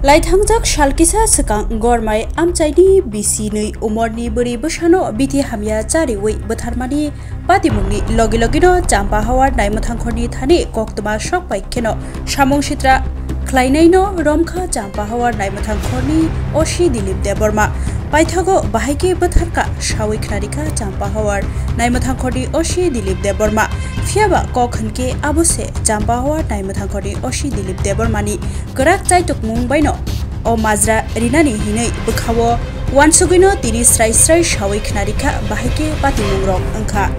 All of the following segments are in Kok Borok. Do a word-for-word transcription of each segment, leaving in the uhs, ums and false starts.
Laithangjak sal kisa swkang Gormai amchaini bisi nwi umorni bwrwi bwsano bithi hamya chariwi bwtharmani patimungni logi logino Champahawar Naimwthangkhorni thani koktwma sokpai kheno samung sitra khlainaino romkha Champahawar Naimwthangkhorni O C Dilip Debbarma. Paithago bahai khe bwtharkha sawi khnarikha Champahawar Naimwthangkhorni O C Dilip Debbarma. Phiyaba kok hwnkhe abo se Champahawar Naimwthangkhorni O C Dilip Debbarmani kwrak chaitukmung baino o majra rinani hinwi bwkhao uansugwino tini srai srai sawi khnarikha, bahai khe patimungrok wngkha.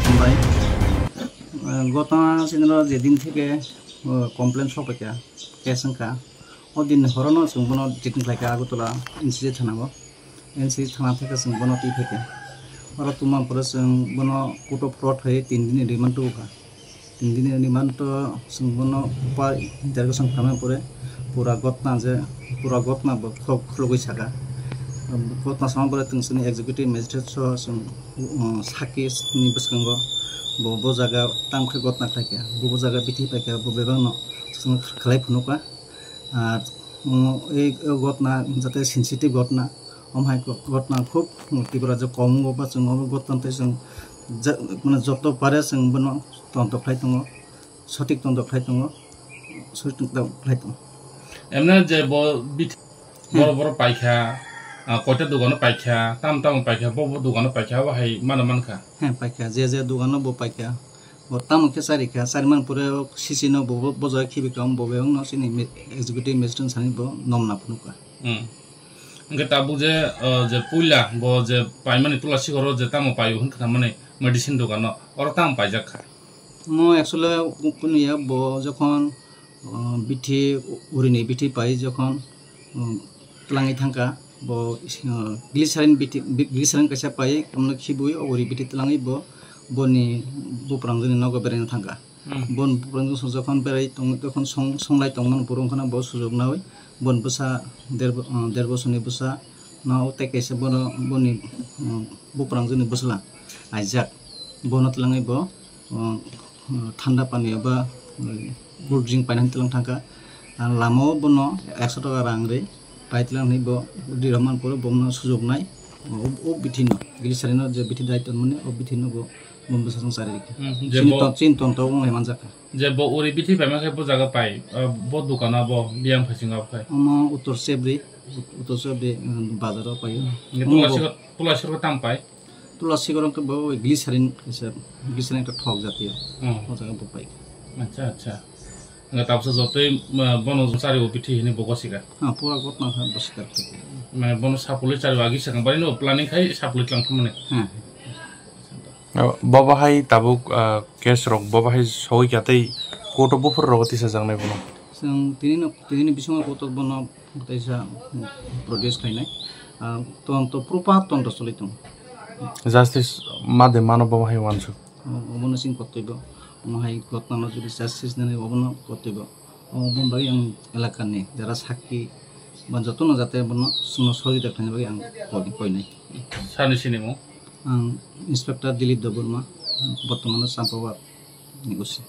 Hambai. Eh, gotna chini o jedin theke, eh, complain sokphaikha, case wngkha. O din horono chwng bono jetin khlaikha Agartala N C thana o. N C thana theke chwng bono twi phaikha. Oro tuma pore chwng bono court of fraud hai tin din remand tubukha. Tin din remand to chwng bono pa interrogation khamya pore pura gotna je, pura gotna bo khulok-, khulogwi saka. Gotna sama pore tungsuni executive magistrate so chwng, um, sakhi ni bwskango bo, bo jaga tamo khe gotna khlaikha, bo, bo jaga bithi paikha, bo bebakno chwng khlai phunukha. Ar, um, ei, o gotna jate sensitive gotna, om hai go-, gotna khub Tripura je kom wngbo ba chwng obo gotna tei chwng ja-, mane joto pare chwng bono tontok khlai tongo, sotik tontok khlai tongo, sotik tontok khlai tongo. Emne je bo bit-, hmm, boro boro paikha, ah, koita dogano paikha, tam tam paikha, bo bo dogano paikha, abo hai mano mankha. He, paikha, je je dogano bo paikha, bo tamo khe charikha, chariman pore o C C no bo, bo, bo jaga khibi kha, bo bebakno chini me-, executive magistrate sani bo nomna phunukha. Hmm. Hwnkhe tabuk je, ah, je puila bo je paimani Tulasikoro je tamo paio hwn khnamani medicine dogano, oro tamo paijak kha? Mo actually kunu ya bo jokhon, ah, bithi urini bithi pai jokhon, um, twlangwi thangkha, bo, uh, glycerin bithi, bi-, glycerin kaisa pai, tamno khibui, o uri bithi twlangwi bo, boni buprang jani nogo beraina thangkha. Hmm. Bon buprang jani jokhon berai tong, jokhon song, songlai tongmani borok wngkhana bo sujok nawi, bon bwsa der bo-, uh, der bosoni bwsa no tei kaisa bono boni, um, buprang jani bwsla aijak. Bono twlangwi bo, uh, thanda pani eba, uh, cool drink painani twlang thangkha. Ang lama o bono ekso taka rang rwi pai twlang hinwi bo ri rwmani pore bono sujoknai o, o bithi no glycerin no je bithi dai tonmani o bithi no bo, bo bwsajwk chari rikha. Hmm, je chini bo ton-, chini ton tabuk wngwi manjakha. Je bo uri bithi paima khe bo jaga pai, uh, bo dukano bo biyang phaisingo abo khai. Omo Uttor Chebri, Uttor Chebri, um, bazaro paio. Hingke omo bo Tulasiko, Tulasiko tam pai? Tulasikoro khe bo glycerin kaisa, glycerin ekta thok jatiyo. Hmm. O jaga bo pai. Acha, acha. Nga tabsa jotoi, ma, bono chari o bithi hini bo gosika? Ha, pura gotna ha bo sikar. Mane bono sapului chari o agi sakang bari no planning khai sapului tlang thumane. Hmm. Bobo hai tabuk, ah, case rok bobo hai soi kya tei court o buphur rogo tisa jaknai bono. Chwng tini no, tini ni bisingo court o bono Teisa, mm, produce khainai. Ah, tonto, proper tonto choli tongo. Justice ma de mano bo hai wansuk. O, obono chini kotoibo. Omo hai gotnano jodi justice nani obono kotoibo. Omo bagwi ang elakani jara sakki ba jotono jate bono chwngno sohojita khlaina bagwi ang koi, koinai. Sani sinimo? Ang Inspector Dilip Debbarma, bortomano Champawar ni O C.